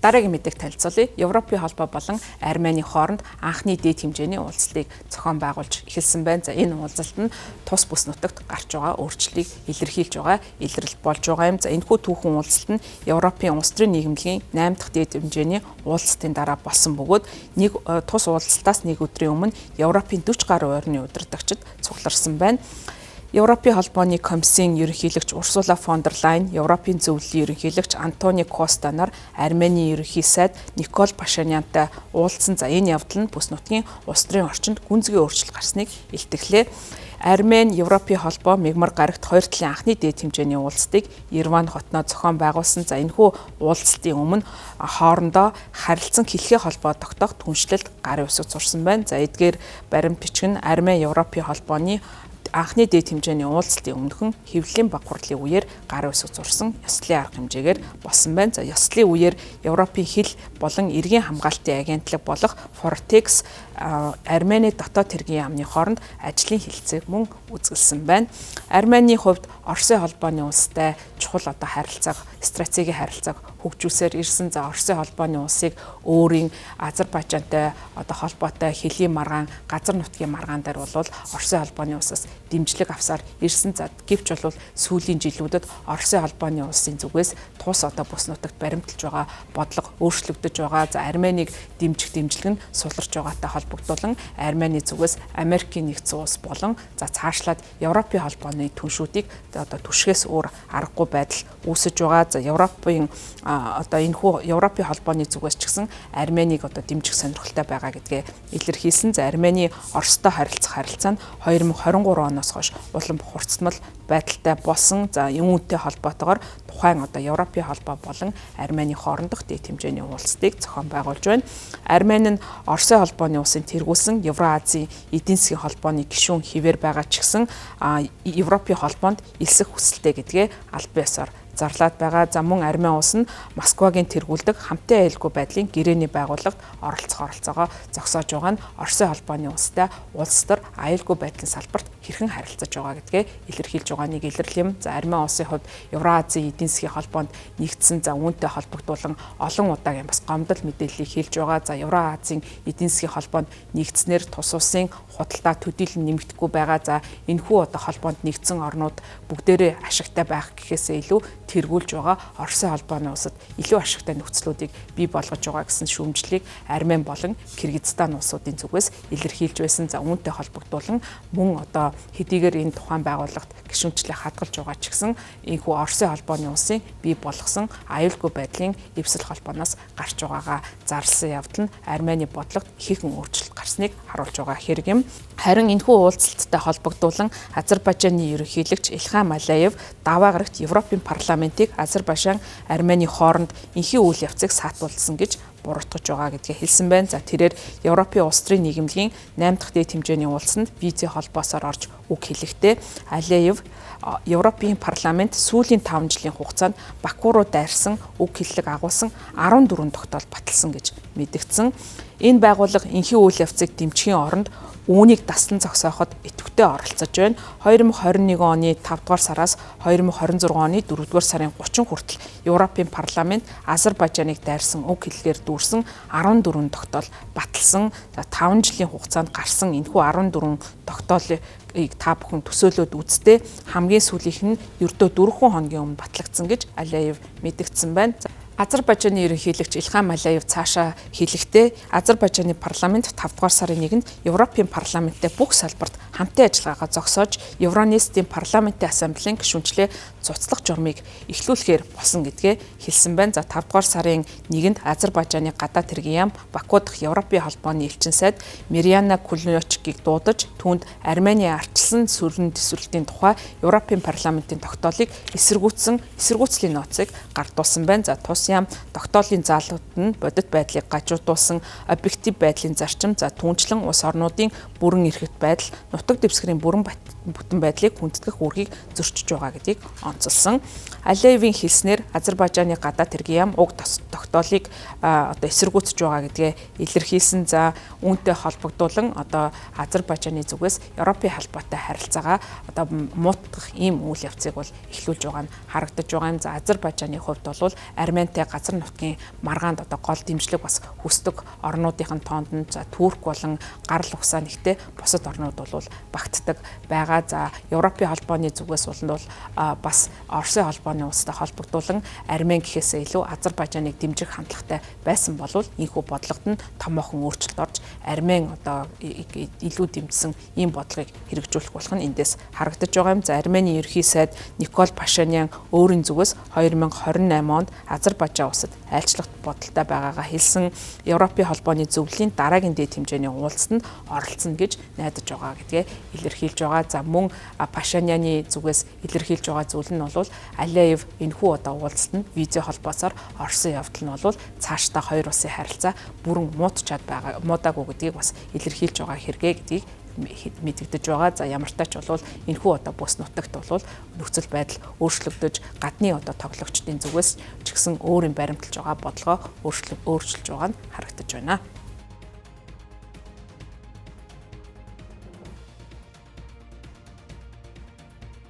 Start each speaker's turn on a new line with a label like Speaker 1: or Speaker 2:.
Speaker 1: Дараагийн мэдээг танилцуулъя. Европын холбоо болон Армени хооронд анхны дээд хэмжээний уулзалтыг зохион байгуулж эхэлсэн байна. За, энэ уулзалт нь тус бүс нутагт гарч байгаа өөрчлөлтийг илэрхийлж байгаа илрэл болж байгаа юм. За, энэхүү түүхэн уулзалт нь Европын улс төрийн нийгэмлэгийн 8 дахь дээд хэмжээний уулзалтын дараа болсон бөгөөд нэг тус уулзалтаас нэг өдрийн өмнө Европын 40 гаруй орны удирдагчид цугларсан байна. Европын холбооны комиссийн ерөнхийлөгч Урсула фон дер Лайн, Европын зөвлөлийн ерөнхийлөгч Антони Коста нар Арменийн ерөнхий сайд Никол Пашинянтай уулзсан. За, энэ явдал нь бүс нутгийн улс төрийн орчинд гүнзгий өөрчлөлт гарсныг илтгэлээ. Армен, Европын холбоо мягмар гарагт хоёр талын анхны дээд хэмжээний уулзалтыг Ереван хотноо зохион байгуулсан. За, энэхүү уулзалтын өмнө хоорондоо харилцан хэлхээ холбоо тогтоох түншлэлд гарын үсэг зурсан байна. За, эдгээр баримт бичиг нь Армен, Европын холбооны анхны дээд хэмжээний уулзалтын өмнөхөн хэвлэлийн баг хурлын үеэр гарын үсэг зурсан ёслолын арга хэмжээгээр болсон байна. За, ёслолын үеэр Европын хил болон эргийн хамгаалтын агентлаг болох Frontex, Армени дотоод хэргийн яамны хооронд ажлын хэлцээг мөн үзэсгэлсэн байна. Арменийн хувьд Оросын холбооны улстай чухал одоо харилцааг, стратегийн харилцааг хөгжүүлсээр ирсэн. За, Оросын холбооны улсыг өөрийн Азербайджантай одоо холбоотой хөлийн маргаан, газар нутгийн маргаан дээр бол Оросын холбооны улсаас дэмжлэг авсаар ирсэн. За, гэвч бол сүүлийн жилүүдэд Оросын холбооны улсын зүгээс тус одоо бүс нутагт баримталж байгаа бодлого өөрчлөгдөж байгаа. За, Арменийг дэмжих дэмжлэг нь суларч байгаатай холбогдуулан Армени зүгээс Америкийн нэгдсэн улс болон за цаашлаад Европын холбооны түншүүдийг одоо түшгээс өөр аргагүй байдал үүсэж байгаа. За, Европын одоо энэхүү Европын холбооны зүгээс ч гэсэн Арменийг одоо дэмжих сонирхолтой байгаа гэдгээ илэрхийлсэн. За, Армени Оростой харилцах харилцаа нь 2023 оноос хойш улам хурцтмал байдалтай болсон. За, үүнтэй холбоотойгоор тухайн одоо Европын холбоо болон Армени хоорондох дээд хэмжээний уулзалтыг зохион байгуулж байна. Армени нь Оросын холбооны улсын тэргүүлсэн Евроазийн эдийн засгийн холбооны гишүүн хэвээр байгаа ч гэсэн Европын холбоонд элсэх хүсэлтэй гэдгээ албан ёсоор зарлаад байгаа. За, мөн Армен улс нь Москвагийн тэргүүлдэг хамтын аюулгүй байдлын гэрээний байгууллагт оролцох оролцоогоо зогсоож байгаа нь Оросын холбооны улстай улс төр аюулгүй байдлын салбарт хэрхэн харилцаж байгаа гэдгээ илэрхийлж байгаа нэг илрэл юм. За, Армен улсын хувьд Евроазийн эдийн засгийн холбоонд нэгдсэн, за үүнтэй холбогдуулан олон удаагийн бас гомдол мэдээллийг хэлж байгаа. За, Евроазийн эдийн засгийн холбоонд нэгдснээр тус улсын худалдаа төдийлөн нэмэгдэхгүй байгаа. За, энэхүү одоо холбоонд нэгдсэн орнууд бүгдээрээ ашигтай байх гэхээсээ илүү тэргүүлж байгаа Оросын холбооны улсад илүү ашигтай нөхцлүүдийг бий болгож байгаа гэсэн шүүмжлэлийг Армен болон Кыргызстан улсуудын зүгээс илэрхийлж байсан. За, үүнтэй холбогдуулан мөн одоо хэдийгээр энэ тухайн байгууллагт гишүүнчлээ хадгалж байгаа ч гэсэн энэхүү Оросын холбооны улсын бий болгосон аюулгүй байдлын эвсэл холбооноос гарч байгаагаа зарласан явдал нь Армени бодлогод ихээхэн өөрчлөлт гарсныг харуулж байгаа хэрэг юм. Харин энэхүү уулзалттай холбогдуулан Азербайджаны ерөнхийлөгч Илхам Алиев даваа гарагт Европын парламентыг Азербайджан, Армени хооронд энхийн үйл явцыг саатуулсан гэж буруутгаж байгаа гэдгээ хэлсэн байна. За, тэрээр Европын улс төрийн нийгэмлэгийн 8 дахь дээд хэмжээний уулзсанд визийн холбоосоор орж үг хэлэхдээ Алиев Европын парламент сүүлийн 5 жилийн хугацаанд Баку руу дайрсан үг хэллэг агуулсан 14 тогтоол баталсан гэж мэдгдсэн. Энэ байгууллага энхийн үйл явцыг дэмжихийн оронд үүнийг даслан зогсооход идэвхтэй оролцож байна. 2021 оны 5 дугаар сараас 2026 оны 4 дугаар сарын 30 хүртэл Европын парламент Азербайджаныг дайрсан үг хэллэгээр дүүрсэн 14 тогтоол баталсан. За, 5 жилийн хугацаанд гарсан энэхүү 14 тогтоолыг та бүхэн төсөөлөөд үзтээ, хамгийн сүүлийнх нь ердөө 4 хоногийн өмнө батлагдсан гэж Алиев мэдгдсэн байна. Азербайджаны ерөнхийлөгч Илхам Алиев цаашаа хэлэхдээ Азербайджаны парламент 5 дугаар сарын 1-нд Европын парламенттэй бүх салбарт хамтын ажиллагаагаа зогсоож Евронестийн парламентын ассамблеийн гишүүнчлээ цуцлах журмыг эхлүүлэхээр болсон гэдгээ хэлсэн байна. За, 5 дугаар сарын 1-нд Азербайджаны гадаад хэргийн яам Баку дахь Европын холбооны элчин сайд Мириана Кулночкийг дуудаж түүнд Армени ардчилсан сүрэн тэсвэрлэлтийн тухай Европын парламентын тогтоолыг эсэргүүцсэн эсэргүүцлийн нууцыг гардуулсан байна. За, тус яам тогтоолын заалууд нь бодит байдлыг гажуудуулсан объектив байдлын зарчим, за түүнчлэн улс орнуудын бүрэн эрхт байдал, нутаг дэвсгэрийн бүрэн бүтэн байдлыг хүндэтгэх үүргийг зөрчиж байгаа гэдгийг онцолсон. Алиевийн хэлснээр Азербайджаны гадаад хэргийн яам уг тогтоолыг одоо эсэргүүцэж байгаа гэдгээ илэрхийлсэн. За, үүнтэй холбогдуулан одоо Азербайджаны зүгээс Европын холбоотой харилцаагаа одоо муутгах ийм үйл явцыг бол эхлүүлж байгаа нь харагдаж байгаа юм. За, Азербайджаны хувьд бол Арментай газар нутгийн маргаанд одоо гол дэмжлэг бас хүсдэг орнуудын тоонд нь за Турк болон гарал угсаа нэгтээ бусад орнууд бол багтдаг байгаа. За, Европын холбооны зүгээс бол бас Оросын холбооны улстай холбогдуулан Армен гэхээсээ илүү Азербайджаныг дэмжих хандлагатай байсан болвол ийнхүү бодлогод нь томоохон өөрчлөлт орж Армен одоо илүү дэмжсэн ийм бодлогыг хэрэгжүүлэх болох нь эндээс харагдаж байгаа юм. За, Арменийн ерөнхий сайд Никол Пашинян өөрийн зүгээс 2028 онд Азербайджан улсад айлчлах бодолтой байгаагаа хэлсэн. Европын холбооны зөвлөлийн дараагийн дээд хэмжээний уулзалтанд оролцоно гэж найдаж байгаа гэдгээ илэрхийлж байгаа. За, мөн Пашиняны зүгээс илэрхийлж байгаа зүйл нь бол Алиев энэхүү одоо уулзалтанд видео холбоосоор орсон явдал нь бол цаашдаа хоёр улсын харилцаа бүрэн муутчаад байгаа муудаагүй гэдгийг бас илэрхийлж байгаа хэрэгэ гэдгийг мэдэгдэж байгаа. За, ямар ч тач бол энэхүү одоо бүс нутагт бол нөхцөл байдал өөрчлөгдөж гадны одоо тоглогчдын зүгээс ч гэсэн өөрийн баримталж байгаа бодлогоо өөрчилж байгаа нь харагдаж байна.